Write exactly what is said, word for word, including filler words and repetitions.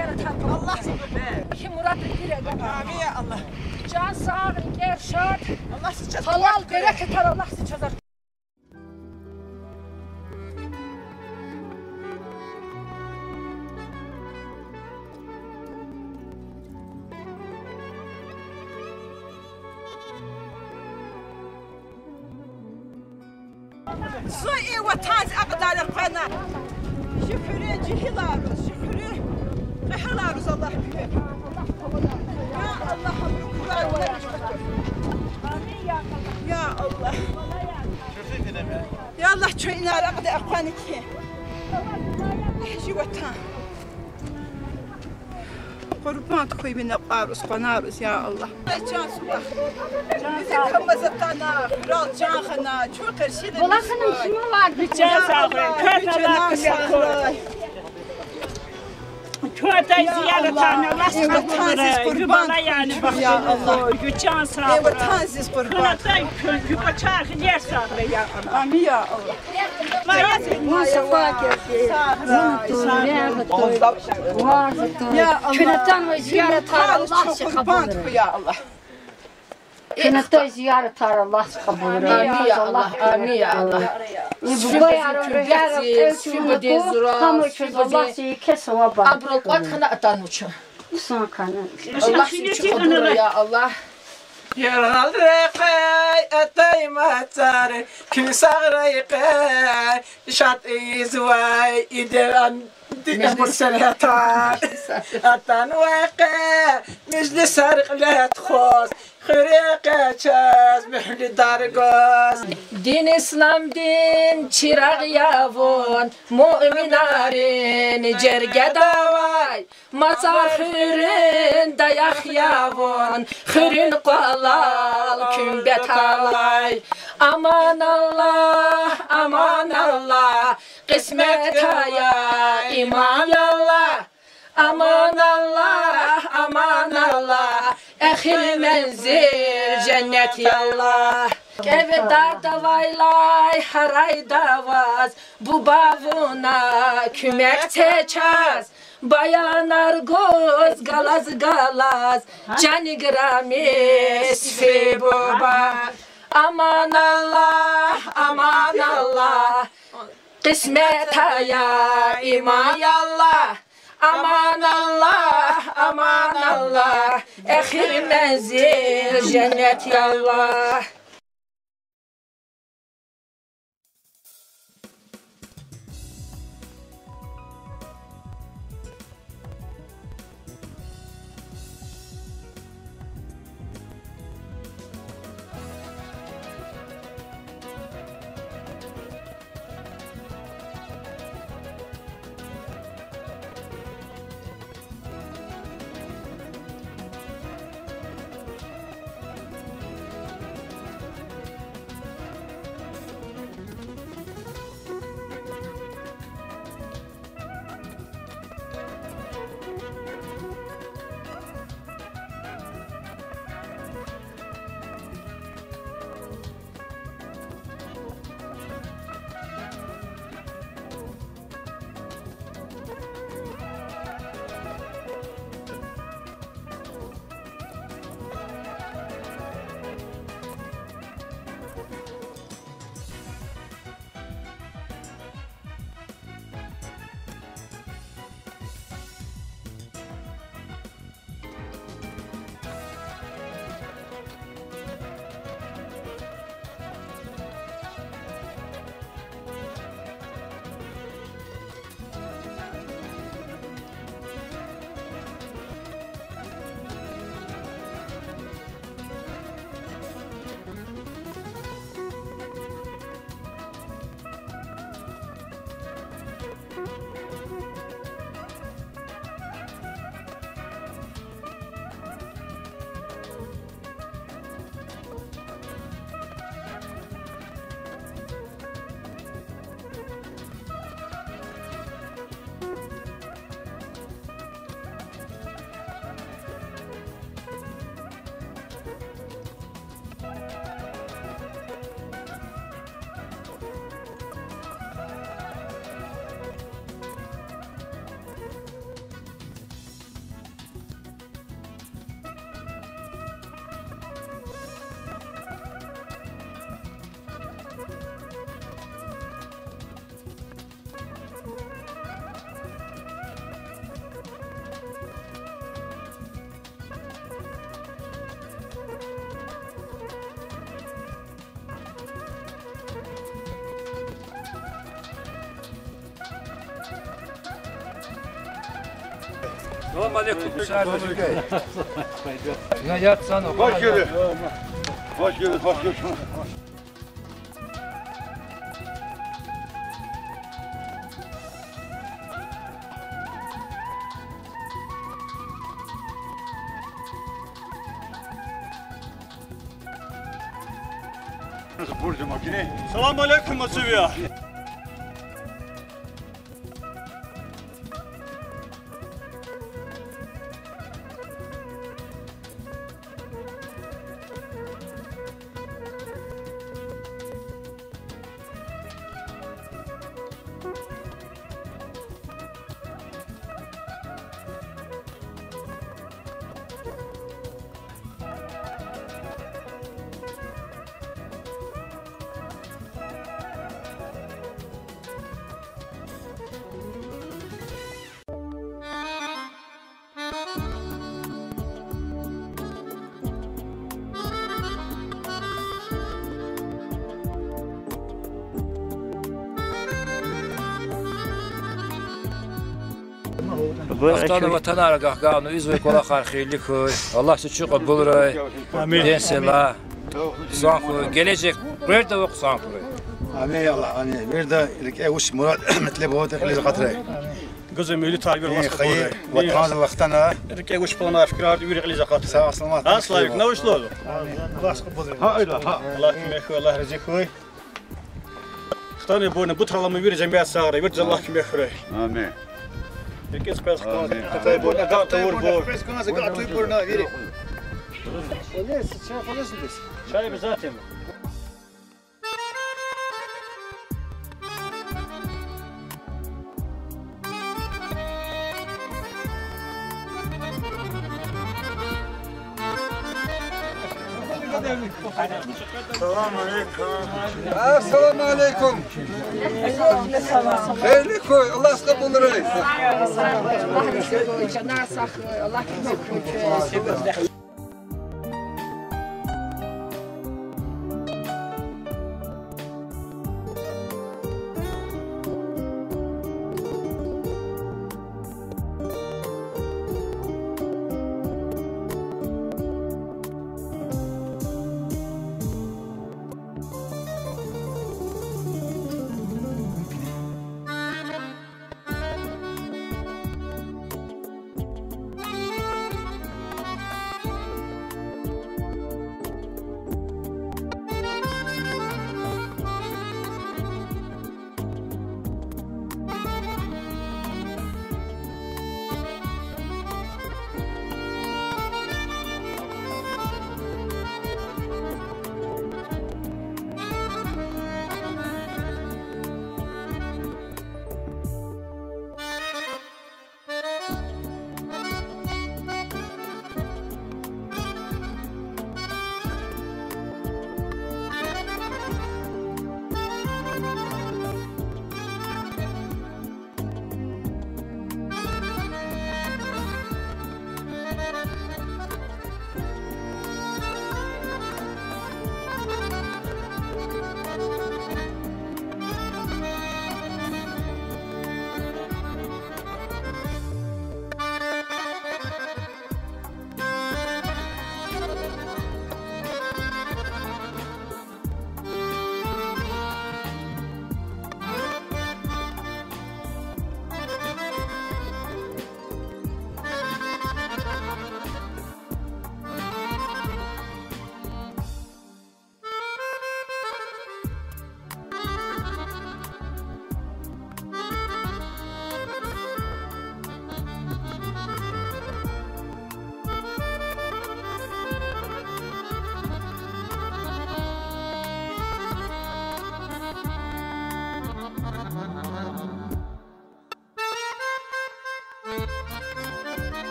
Аллагьди хьи мурадри гуьре гана. Амин, я Аллагь. Чан сагъ, рикӀер шад. Аллагьди чаз къуват гуьре. Гьалал берекатар Аллагьди чаз. Зун и ватанди акьадар къвена. Чи хуьруьн жегьилриз, чи хуьруьн кьегьалриз Аллагь куьмек. Я Аллагь, абуру куьрар. Я Аллагь. Я Аллагь, чун инар акьадар къвена хьи. Чи ватан. Къурбанд хьуй ви накьвариз, къванериз, я Аллагь. Чан сувар. Зи камаз атана, хурал чан хана, чун къерсида. Валлагь, ханум, шумуд варз. Чан сагърай, квез Аллагь куьмек хьурай. Квез зиярат атана, Аллагьди кьабулрай. Зун балаяр бахтавур хьуй, чан сагърай. Ватандиз къурбанд. Квез атай куьн, ви пачагьдиз сагърай, я Аллагь. Амин, я Аллагь. Мустафа Кепи, вун атуй, вун атуй, вун атуй. Куьн атанвай зияратар Аллагьди къабулрай. Я Аллагь. Куьн атуй зияратар Аллагьди къабулрай. Амин, я Аллагь, амин, я Аллагь. И бубаяр, руьгьяр, кӀел чӀугуна кӀвалахар, гьамиша Аллагьди еке саваб. Абурал кӀватӀ хьана атанва чун. Хъсан хьана. Аллагьди чун къабулрай, я Аллагь. Яргъал рекье атай мацар, куьн сагърай къе, шад ийизвай идер ан-, ди-, межлисар атан. Атанвай къе межлисар кьиле тухуз, хуьре къе чаз муьгьледар гуз. Дин исламдин чирагъ я вун, муъминрин жергеда авай, Мацар хуьруьн даях я вун, хуьруьн къвалал куьн беталай. Аман Аллагь, аман Аллагь, кьисмет ая иман, я Аллагь. Аман Аллагь, аман Аллагь, эхир мензил женнет, я Аллагь. КӀеве дагъдавай лагьай гьарайда аваз, буба, вуна куьмек це чаз. Баянар гуз галаз-галаз, чан играми сифте буба. Аман Аллагь, аман Аллагь, кьисмет ая иман, я Аллагь. Аман Аллагь, аман Аллагь, эхир мензил женнет, я Аллагь. Салам алейкум. Я, я, пацаны. Hoş geldin. Hoş geldin, hoş geldin. Салам алейкум, Мацувия. Вахтанг ватанар агакьарна, ийизвай кӀвалахар хийирлу хьуй. Аллагьди куьн кьабулрай. Амин. Динсилай. Хъсан хьуй. Гележек къвердавай хъсан хьурай. Амин, я Аллагь, амин. Вирида рикӀе вуч мурад, метлеб аватӀа, кьилиз акъатрай. Гуьзел муьгьлетар вири хайи ватандал вахтана. РикӀе вуч планар, фикирар вири кьилиз акъатрай. Сагъ, саламат. Гьа, Славик, на вуч лугьузва? Аллагь куьмек хьуй, Аллагь рази хьуй. Хтанвайбурни, буталайни вири жемят сагърай, виридаз Аллагь куьмек хьурай. Амин. РикӀиз къвез хтанвай, хтанвайбурни агакь тавурбур. Чай обязательно. Салам алейкум. Ассаламу алейкум. Хийирлу хьуй, Аллагьди кьабулрай. Аллагь рази хьуй, чанар сагърай, Аллагь рази хьуй.